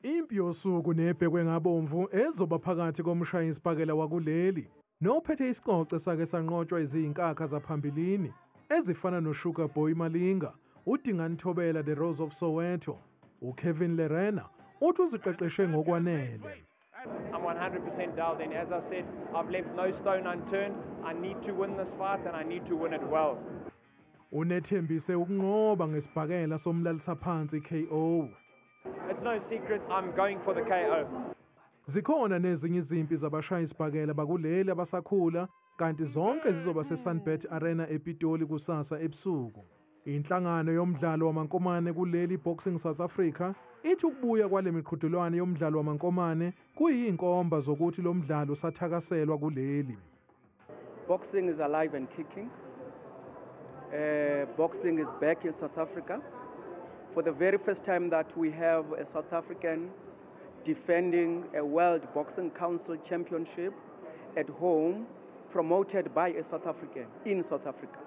Impi yosuku nebhekwe ngabomvu ezoba phakathi komshayisibhakela wakuleli nophethe isicoco sake sanqotshwa izinkakha zaphambilini ezifana noSugar Boy Malinga, uDingani Thobela the Rose of Soweto, uKevin Lerena uthi uziqeqeshe ngokwanele. I'm 100% dialed in. As I've said, I've left no stone unturned. I need to win this fight and I need to win it well. Unethembise ukunqoba ngesibhakela somlalisa phansi KO. It's no secret I'm going for the KO. Zikhona nezinye izimpi zabashayisibhakela bakuleli abasakhula, kanti zonke zizoba seSunbet Arena ePitoli kusasa ebusuku. Inhlangano yomdlalo wamankomane kuleli, Boxing South Africa, ithi ukubuya kwale miqhudelwano yomdlalo wamankomane kuyinkomba zokuthi lo mdlalo usathakaselwa kuleli. Boxing is alive and kicking. Boxing is back in South Africa. For the very first time that we have a South African defending a World Boxing Council Championship at home, promoted by a South African in South Africa.